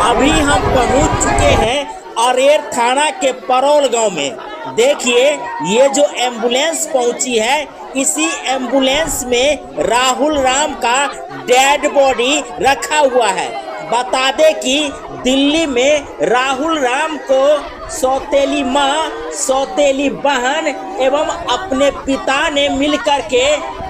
अभी हम पहुंच चुके हैं अरेर थाना के परौल गांव में। देखिए ये जो एम्बुलेंस पहुंची है, इसी एम्बुलेंस में राहुल राम का डेड बॉडी रखा हुआ है। बता दें कि दिल्ली में राहुल राम को सौतेली माँ, सौतेली बहन एवं अपने पिता ने मिलकर के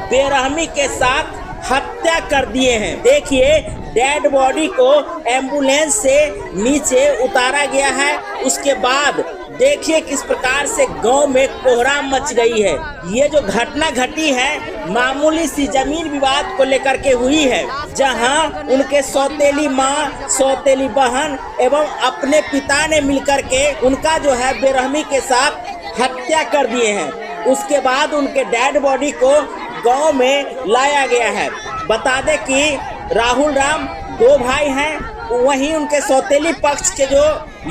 बेरहमी के साथ हत्या कर दिए हैं। देखिए डेड बॉडी को एम्बुलेंस से नीचे उतारा गया है। उसके बाद देखिए किस प्रकार से गांव में कोहराम मच गई है। ये जो घटना घटी है मामूली सी जमीन विवाद को लेकर के हुई है, जहां उनके सौतेली माँ, सौतेली बहन एवं अपने पिता ने मिलकर के उनका जो है बेरहमी के साथ हत्या कर दिए हैं। उसके बाद उनके डेड बॉडी को गांव में लाया गया है। बता दें कि राहुल राम दो भाई हैं, वहीं उनके सौतेली पक्ष के जो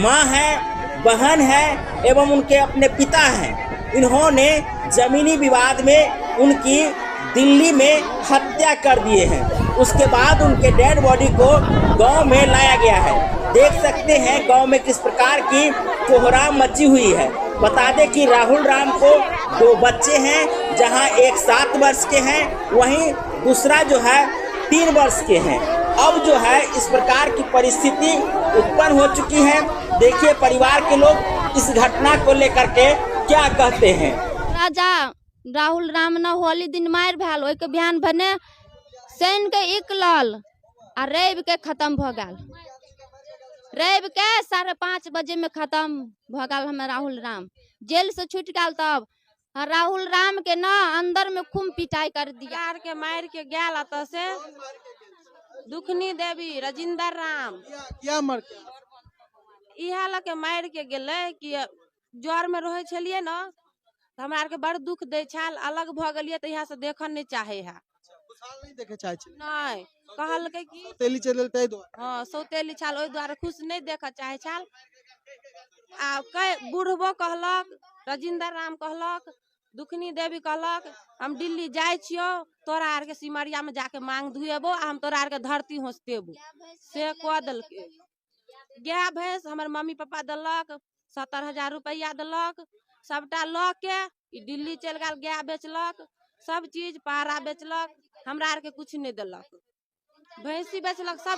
माँ है, बहन है एवं उनके अपने पिता हैं, इन्होंने जमीनी विवाद में उनकी दिल्ली में हत्या कर दिए हैं। उसके बाद उनके डेड बॉडी को गांव में लाया गया है। देख सकते हैं गांव में किस प्रकार की कोहराम मची हुई है। बता दें कि राहुल राम को दो बच्चे हैं, जहां एक 7 वर्ष के हैं, वहीं दूसरा जो है 3 वर्ष के हैं। अब जो है इस प्रकार की परिस्थिति उत्पन्न हो चुकी है। देखिए परिवार के लोग इस घटना को लेकर के क्या कहते हैं। राजा राहुल राम न होली दिन मारि भेल, ओहिके बिहान भने शनि के इकलल आ रवि के खत्म भऽ गेल। रवि के 5:30 बजे में खत्म भऽ गेल हमें राहुल राम। जेल से छूट गेल तब आ राहुल राम के न अंदर में खूब पिटाई कर दिया। आर के मार के गेल अतऽ से दुखनी देवी राजेंद्र राम किया मर इएह लऽ के मारि के गेलै कि जर में रहै छलियै ने तऽ हमरा आरके बड़ दुख दै छल, अलग भऽ गेलियै तऽ इएह से देखऽ नहि चाहै है। खुशहाल नहीं देखे चाहे छलै। नहि कहलकै कि सौतेली चलि ताहि दुआरे। हँ सौतेली छल, ओहि दुआरे खुश नहि देखऽ चाहै छल। आ कै बुढ़बो कहलक, राजेंद्र राम कहलक, दुखनी देवी कहलक हम दिल्ली जाइ छियौ, तोरा आरके सिमरियामे जाके मांग धुएबो आ हम तोरा आरके धरती होसतेबो, से कऽ देलकै। गाय भैंस हमर मम्मी पापा देलक, 70,000 रुपैआ देलक, सबटा लऽ के ई दिल्ली चलि गेल। गाय बेचलक, सब चीज पारा बेचलक, हमरा आरके किछु नहि देलक। भैंसी बेचलक सब।